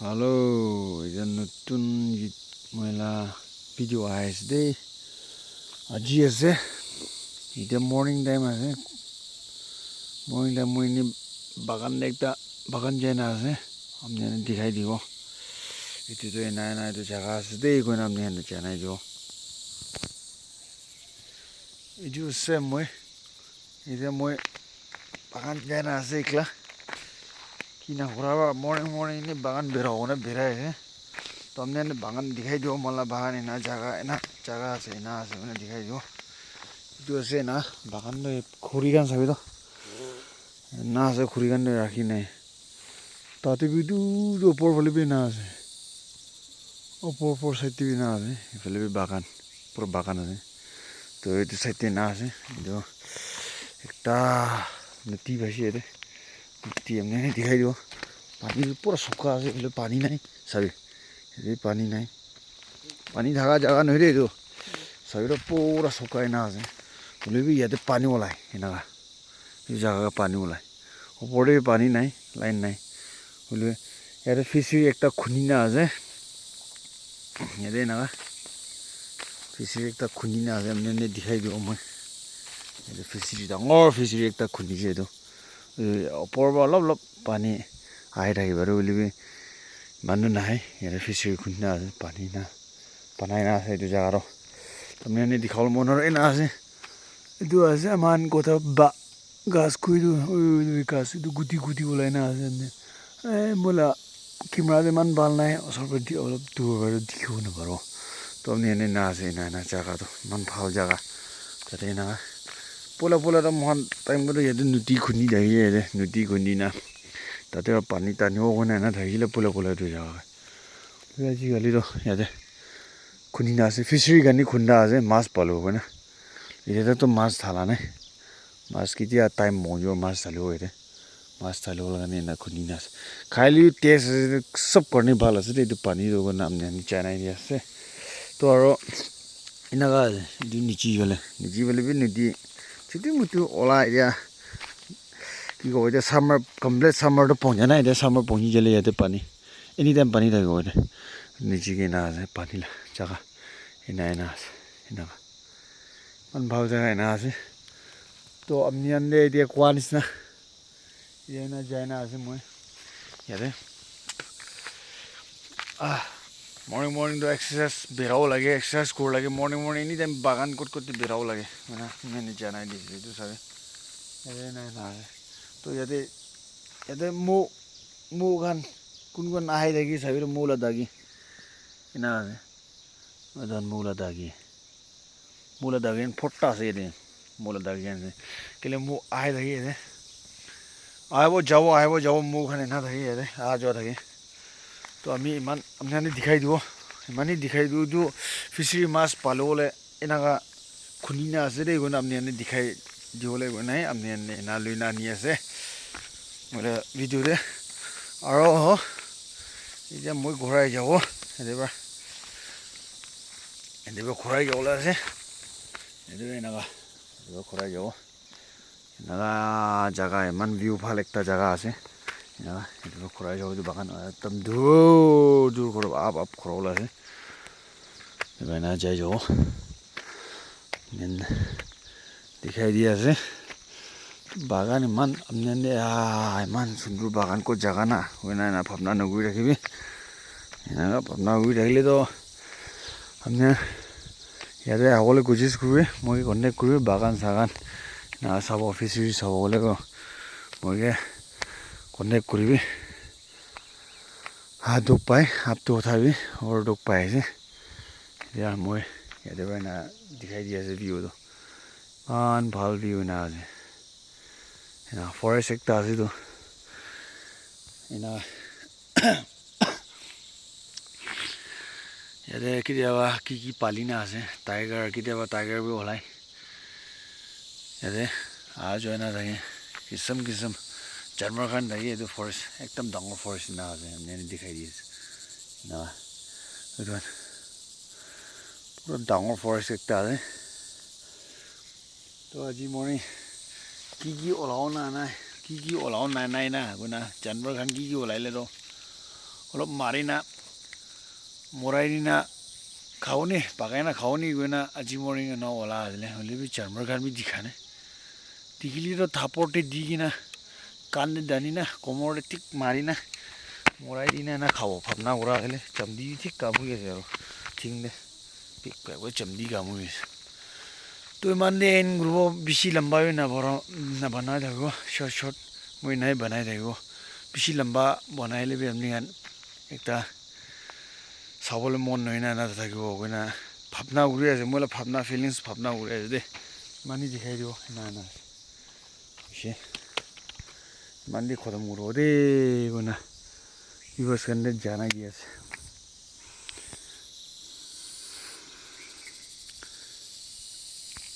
Hello', এতিয়া নতুন মহিলা ভিডিঅ' আহি আছে দেই। আজি আছে, এতিয়া মৰ্ণিং টাইম আছে। মৰ্ণিং টাইম মই এনেই বাগান একটা বাগান যাই না আছে। আপুনি দেখাই দিব, এইটোতো এনা এনা এইটো জাগা আছে দেই কৈ আপুনি জনাই দিব। এইটো আছে, মই এতিয়া মই বাগান যাই না আছে। একলা কি না কৰা, মৰ্ণিং মৰ্ণিং এনেই বাগান বেৰাব না বেৰাই আছে। তো আপুনি বাগান দেখাই দিব, মোলা বাগান এনা জাগা, এনা জাগা আছে, এনা আছে মানে দেখাই দিব। এইটো আছে না বাগান, খৰি খান চাবি তো না আছে, খৰি খান ৰাখি নাই। তাতে বি দূৰ ওপৰ ফালে বি না আছে, ওপৰ ওপৰ চাইডে বি না আছে। এইফালে বি বাগান, পুৰা বাগান আছে। তো এইটো চাইডে না আছে। এইটো একটা নদী পাইছে, ইয়াতে নদী আপুনি দেখাই দিব। পানী পুৰা চোকা আছে, এইফালে পানী নাই। চাবি, এই পানী নাই, পানী থকা জাগা নহয় দেই এইটো। চাবি, পুৰা চোকাই না আছে। হ'লেবি ইয়াতে পানী ওলায়, এনেকুৱা এই জাগা পানী ওলায়। ওপৰতে পানী নাই, লাইন নাই। হ'লে ইয়াতে ফিচাৰী একটা খুন্দি না আছে। ইয়াতে এনেকুৱা ফিচাৰী একটা খুন্দি না আছে, আপুনি দেখাই দিব মই। এইটো ফিচাৰী, ডাঙৰ ফিচাৰী একটা খুন্দিছে। এইটো ওপৰৰ পৰা অলপ অলপ পানী আহি থাকিব আৰু বুলিবি মানুহ নাহে। ইয়াতে ফিচাৰী খুন্দি না আছে, পানী না বনাই না আছে এইটো জেগাটো। আপুনি এনে দেখাবলৈ মন না আছে। এইটো আছে আমাৰ কথা বা গাছ কুইটো গাছ, এইটো গুটি গুটি ওলাই না আছে। এই মোলা কেমেৰাটো ইমান ভাল নাই, ওচৰৰ পৰা অলপ দূৰ পৰা দেখিব নাপাৰো। তো আপুনি এনে না আছে, এনে এনে জেগাটো ইমান ভাল জেগা। তাতে এনেকুৱা পলা পলা মহান টাইম ইয়াতে নদী খুন্দি থাকি, ইয়াতে নদী খুন্দি না, তাতে পানী টানিব কাৰণে এনে থাকিলে পোলা পোলা এইটো জেগা। আজিকালিতো ইয়াতে খুন্দি না আছে, ফিচাৰী কাৰণে খুন্দা আছে মাছ পালোঁ হয় না। এতিয়াতো মাছ ঢালা নাই। মাছ কেতিয়া টাইম মৰিব, মাছ ঢালিব। ইয়াতে মাছ ঢালিব কাৰণে এনে খুন্দি না আছে। খাইলি টেষ্ট আছে, চব কাৰণে ভাল আছে এইটো পানীটো নাম চাইনাই দি আছে। তো আৰু এনেকুৱা এইটো নিচি ফালে, নিচি ফালে বি নদী চুটি মুটি ওলাই। এতিয়া কি ক'ব, এতিয়া ছামাৰ কমপ্লিট, ছামাৰটো পहुঁচা নাই। এতিয়া ছামাৰ পहुঁচি গ'লে ইয়াতে পানী, এনি টাইম পানী থাকিব। এতিয়া নিচিকে না আছে পানী জাগা, এনা এনা আছে। এনেকুৱা ইমান ভাল জেগা এনা আছে। তো আপুনি আনিলে এতিয়া কোৱা নিচিনা এতিয়া যায় না আছে। মই ইয়াতে মৰ্ণিং মৰ্ণিংটো এক্সাৰচাইজ বেৰাব লাগে, এক্সাৰচাইজ কৰিব লাগে। মৰ্ণিং মৰ্ণিং এনি টাইম বাগান ক'ত ক'ত বেৰাব লাগে মানে ইমান জানাই দিছে। এইটো চাগে ইয়াতে নাই না আছে। তো ইয়াতে ইয়াতে মৌ মৌ খান কোন কোন আহি থাকি চাবি, মৌলা দাগি এনা আছে। মৌলা দাগি, মৌলা দাগি ফটা আছে। ইয়াতে মৌলা দাগি আছে কেলে মৌ আহি থাকি, ইয়াতে আহিব যাব, আহিব যাব। মৌ খান এনা থাকি, ইয়াতে অহা যোৱা থাকে। তো আমি ইমান আপুনি দেখাই দিব, ইমানেই দেখাই দিওঁ। এইটো ফিচাৰী মাছ পালেবলৈ এনেকুৱা খুন্দি না আছে দেই। আপুনি এনে দেখাই দিবলৈ গৈ নাই, আপুনি এনে এনা লৈ আনি আছে বোলে ভিডিঅ'তে। আৰু এতিয়া মই ঘূৰাই যাব, এতিয়াৰ এতিয়াৰ ঘূৰাই যাবলৈ আছে। এইটো এনেকুৱা এতিয়াৰ ঘূৰাই যাব। এনেকুৱা জাগা, ইমান ভিউ ভাল একটা জাগা আছে। এনেকুৱা এইটো ঘূৰাই যাব। এইটো বাগান একদম দূৰ দূৰ ঘৰ আপ আপ ঘূৰাবলৈ আছে। এনে যাই যাব, দেখাই দি আছে বাগান। ইমান আপুনি ইমান সুন্দৰ বাগান, ক'ত জাগা না হয় নাই না ভাৱনা নকৰি ৰাখিবি। এনেকুৱা ভাৱনা কৰি থাকিলেতো আপুনি ইয়াতে আহিবলৈ কোচিছ কৰিবি, মই কণ্টেক্ট কৰিবি। বাগান চাগান চাব, ফিচাৰী চাব গ'লে মই কণ্টেক্ট কৰিবি। হাত দুখ পায়, হাতটো উঠাবি আৰু দুখ পাই আছে। এতিয়া মই ইয়াতে পৰা না দেখাই দি আছে ভিউটো, ইমান ভাল ভিউ না আছে। ফৰেষ্ট একটা আছে। তো এনা ইয়াতে কেতিয়াবা কি কি পালি না আছে, টাইগাৰ, কেতিয়াবা টাইগাৰ বি ওলায়। ইয়াতে অহা যোৱা নাথাকে, কিচম কিচম জানোৱাৰ খান থাকে। এইটো ফৰেষ্ট, একদম ডাঙৰ ফৰেষ্ট না আছে, এনে দেখাই দি আছে না। এইটো পুৰা ডাঙৰ ফৰেষ্ট একটা আছে। তো আজি মই কি কি ওলাও না নাই, কি কি ওলাও নাই নাই না, জানোৱাৰ খান কি কি ওলাইলে তো। অলপ মাৰি না মৰাই দিনা খাবনি, পাকাই না খাবনি গৈ না। আজি মৰ্ণিং ন ওলা আছিলে, হ'লে বি জানোৱাৰ খান বি দেখা নাই। দেখিলিতো থাপৰতে দি কিনা কাণ দানি না কোমৰতে ঠিক মাৰি না মৰাই দিনা না খাব ভাৱনা কৰা আছিলে। চামদি ঠিক কামুৰি আছে আৰু ঠিক দে পিক পাই চামদি কামুৰি আছে। তো ইমান দিন এণ্ড কৰিব, বেছি লম্বা নবনাই নবনাই থাকিব, শ্বৰ্ট শ্বৰ্ট মই নাই বনাই থাকিব। বেছি লম্বা বনাই ল'বি আপুনি একটা চাবলৈ মন নহয় না নাথাকিব না। ভাৱনা কৰি আছে, মই অলপ ভাৱনা ফিলিংছ ভাৱনা কৰি আছে দেই। ইমানেই দেখাই দিব না না হৈছে, ইমান দি খতম কৰিব দেই। না ভিউৱাৰ্ছ কাৰণে জানাই দি আছে।